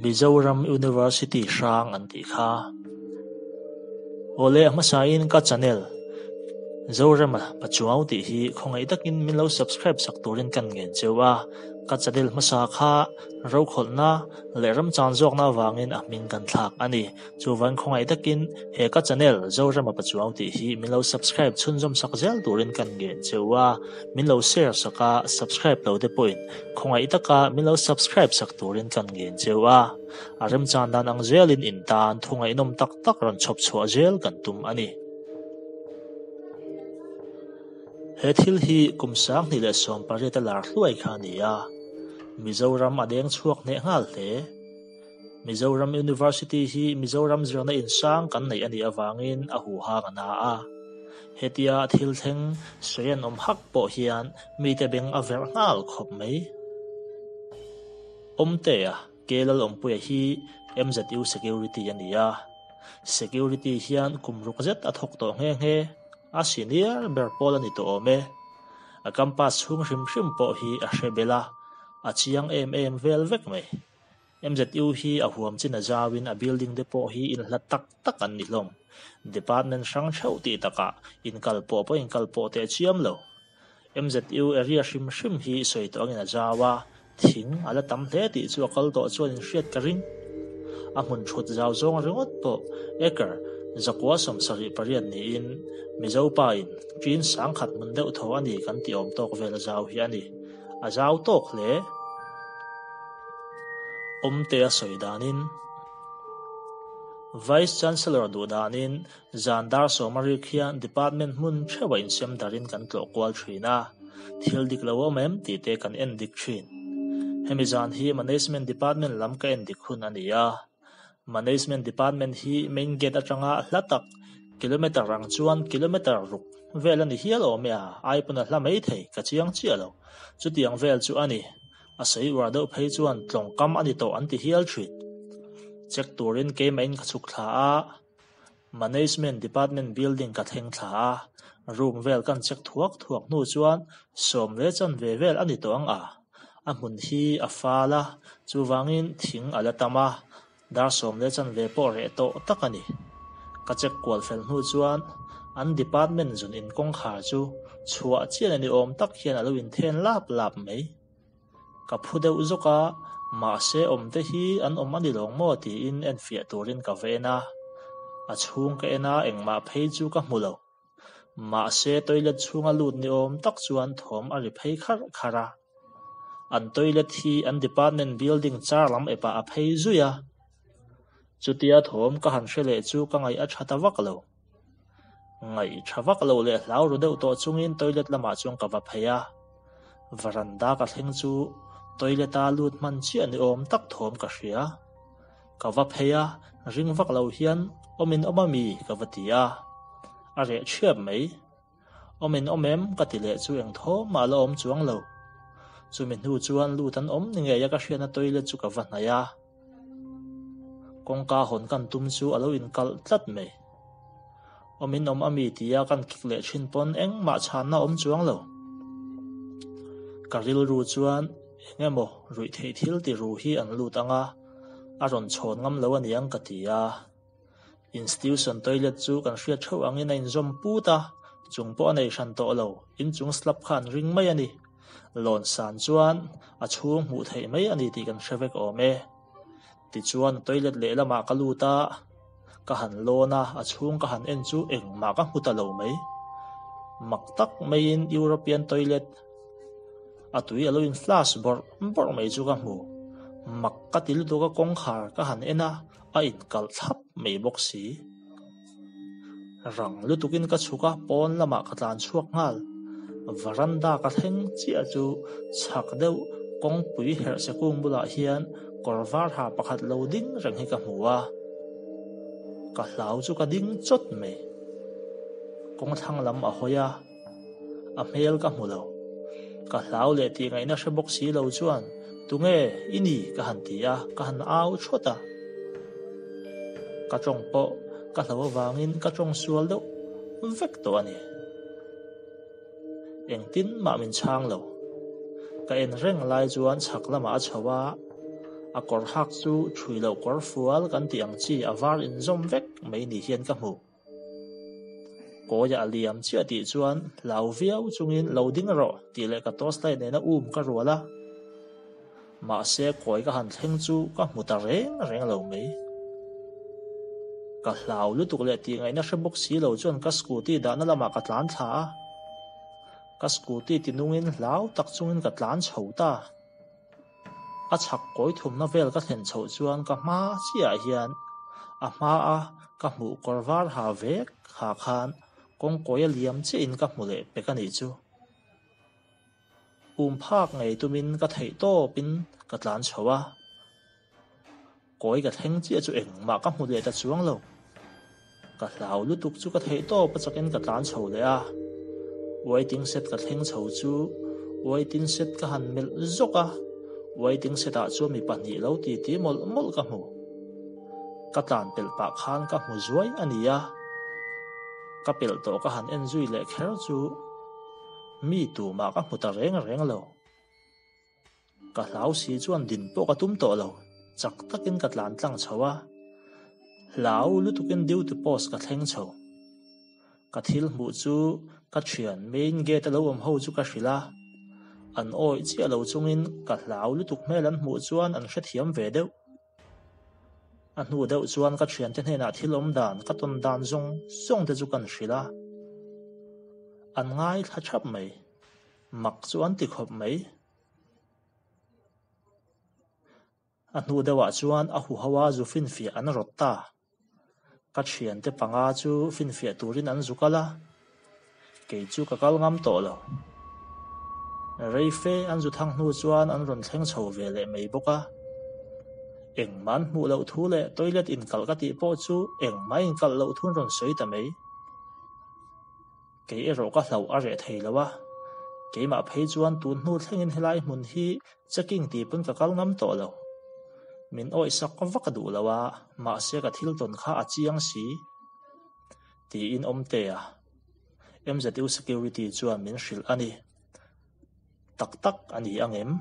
Mizoram University hrang an tih kha. Awle a hmasain ka channel Zorema Pachuau tih hi khawngaih takin min lo subscribe sak turin kan ngen cheu a, ka channel hmasa kha rokhawlhna leh ramchan zawkna avangin a hming kan thlak a ni. Chuvan khawngaih takin he ka channel Zorema Pachuau tih hi min lo subscribe chhunzawm sak zel turin kan ngen cheu a, min lo share sak a, subscribe lo te pawhin khawngaih taka min lo subscribe sak turin kan ngen cheu a. A remchan dan ang zelin in tan thu ngaihnawm tak tak rawn chhawp chhuah zel kan tum a ni. He thil hi kum 2018 a lar hluai kha a ni a, Mizoram a deng chhuak hneh nghal hle. Mizoram University hi Mizoram zirna insang kan neih a nih avangin a huhang a na a. Hetia thil thleng sawi an awm hak pawh hian mite beng a verh nghal khawp mai. Awmtea Kelalawmpuia hi MZU Security a ni a. Security hian kum ruk zet a thawk tawh nghe nghe. A senior ber pawl a ni tawh awm e. A campus chhung hrim hrim pawh hi a hre bel a, a chiang em em vel vek mai. MZU hi a huam chin a zauin a building te pawh hi inhlat tak tak an ni hlawm. Department hrang theuh tih takah inkal pawh pawh inkal pawh teh chiam lo. MZU area hrim hrim hi sawi tawh angin a zau a, thing a la tam hle tih chu a kal tawh chuan inhriat ka ring. A hmun thut zau zawng ringawt pawh acre 178 niin Mizo pa in ṭin sangkhat hmun deuh tho a ni kan tih awm tawk vel a zau hi a ni. A zau tawk hle. Awmte a sawi danin Vice Chancellor duh danin zan dar sawma rik hian department hmun theuhah insem darin kan tlawh kual thin a, thil dik lo awm em tih te kan en dik thin. Hemi zan hi Management Department lam ka en dik hun a ni a. Management Department hi main gate atanga hla tak kilometer ang chuan kilometer ruk vel a ni hial awm e a, ai pawn a hla mai thei, ka chiang chiah lo. Chutiang vel chu a ni. A sawi uar deuh phei chuan tlawngkam a ni tawh an ti hial thin. Check turin keimahin ka chhuk thla a, Management Department building ka thleng thla a, room vel kan check thuak thuak hnu chuan sawm ve chan ve vel a ni tawh ang a. A hmun hi a fal a, chuvangin thing a la tam a, dar sawm leh chan ve pawh reh tawh tak a ni. Ka check kual fel hnu chuan an department zun in kawngkhar chu chhuah chian a ni awm tak hian a lo inthen lap lap mai. Ka phu deuh zawk a, mahse awmte hi an awm a ni lawng maw tiin enfiah turin ka va en a. A chhung ka en a, engmah phei chu ka hmu lo. Mahse toilet chhunga lut ni awm tak chuan thawm a ri phei kharh kharh a. An toilet hi an department building char lam epah a phei zui a. Chutia thawm ka han hre leh chu ka ngaih a tha ta vak lo. Ngaih tha vak lo leh hlau ru deuh tawh chungin toilet lamah chuan ka va phei a. Varanda ka thleng chu toilet a lut hman chiah ni awm tak thawm ka hria. Ka va phei a, ring vak lo hian awm in awm a mi ka va ti a. A reh thiap mai. Awm in awm em ka ti leh chu eng thawm mah la awm chuang lo. Chumi hnu chuan lut an awm ni ngei a ka hriatna toilet chu ka va hnaih a. Kawngka hawn kan tum chu a lo inkalh tlat mai. Awm in awm a mi tia kan kik leh thin pawn engmah chhanna awm chuang lo. Ka rilru chuan eng emaw ruih theih thil ti ru hi an lut ang a, a rawn chhawn ngam lo aniang ka ti a. Institution toilet chu kan hriat theuh angin a inzawm put a, chung pawh a nei hran tawh lo, inchung slab kha an ring mai a ni. Lawn san chuan a chhung hmuh theih mai a ni tih kan hre vek awm e. Tichuan toilet lehlamah ka lut a, ka han lawn a, a chhung ka han en chu engmah ka hmu ta lo mai. Mak tak maiin European toilet a tui a lo in flush bawrh bawrh mai chu ka hmu. Mak ka ti lutuk a kawngkhar ka han en a, a inkalh thlap mai bawk si. Rang lutukin ka chhuk a, pawn lamah ka tlan chhuak nghal. Varanda ka thleng chiah chu chhak deuh kawngpui herh sekung bulah hian kawr var ha pakhat lo ding reng hi ka hmu a. Ka hlau chu ka ding chawt mai. Kawngthlang lam a hawi a. A hmel ka hmu lo. Ka hlau leh tih ngaihna hre bawk si lo chuan, Tunge i ni? ka han ti a, ka han au thawt a. Ka tawng pawh ka hlo avangin ka tawng sual deuh vek tawh a ni. Engtin mah min chhang lo. Ka en reng lai chuan chhak lamah a chho a, A kawr hak chu ṭhui loh kawr fual kan tih ang chi a var inzawm vek mai ni hian ka hmu. Kawiah a liam chiah tih chuan hlau viau chungin lo ding rawh tih leh ka torchlight nena um ka rual a. Mahse kawi ka han thleng chu ka hmu ta reng reng lo mai. Ka hlau lutuk leh tih ngaihna hre bawk si lo chuan ka scooty dahna lamah ka tlan thla a. Ka scooty ti nungin hlau tak chungin ka tlan chho ta. A chhak kawi thumna vel ka thlen chhoh chuan ka hma chiahah hian a hma a ka hmuh kawr var ha vek ha khan kawngkawi a liam chiahin ka hmu leh pek a nih chu. Um phak ngei tumin ka theih tawpin ka tlan chho a. Kawi ka thleng chiah chu engmah ka hmu leh ta chuang lo. Ka hlau lutuk chu ka theih tawp a chakin ka tlan chho leh a. Waiting shed ka thleng chho chu waiting shed ka han melh zawk a, waiting shed ah chuan mi pahnih lo titi mawlh mawlh ka hmu. Ka tlan pelh pah khan ka hmu zuai a ni a. Ka pelh tawh ka han en zui leh kher chu mi tumah ka hmu ta reng reng lo. Ka hlau si chuan din pawh ka tum tawh lo, chak takin ka tlan tlang chho a. Hlau lutukin duty post ka thleng chho. Ka thil hmuh chu ka thian main gate a lo awm ho chu ka hrilh a. An awih chiah lo chungin ka hlau lutuk hmel an hmuh chuan an hrethiam ve deuh. A hnu deuh chuan ka thiante hnenah thil awm dan ka tawn dan zawng zawng te chu kan hrilh a. An ngaithla thap mai. Mak chu an ti khawp mai. A hnu deuhah chuan a huho a zu finfiah an rawt ta. Ka thiante panga chu finfiah turin an zu kal a, kei chu ka kal ngam tawh lo. Rei fe an zu thang hnu chuan an rawn thleng chho ve leh mai bawk a. Engmah an hmuh loh thu leh toilet inkalh ka tih pawh chu engmah inkalh loh thu an rawn sawi ta mai. Kei erawh ka hlauh a reh thei lo a, keimah phei chuan tun hnu thlengin helai hmun hi checking tih pawn ka kal ngam tawh lo. Min awihsak vak a duh lo a, mahse ka thil tawn kha a chiang si. Tiin Awmtea, MZU Security chuan min hrilh a ni. Tak tak a ni ang em?